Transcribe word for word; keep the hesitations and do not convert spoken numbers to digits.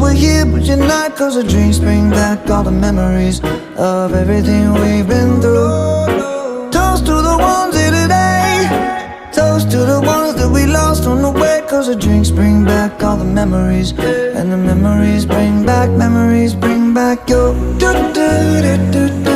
We're here, but you're not, cause the drinks bring back all the memories of everything we've been through. Toast to the ones here today. Toast to the ones that we lost on the way, cause the drinks bring back all the memories. And the memories bring back, memories bring back your do do do do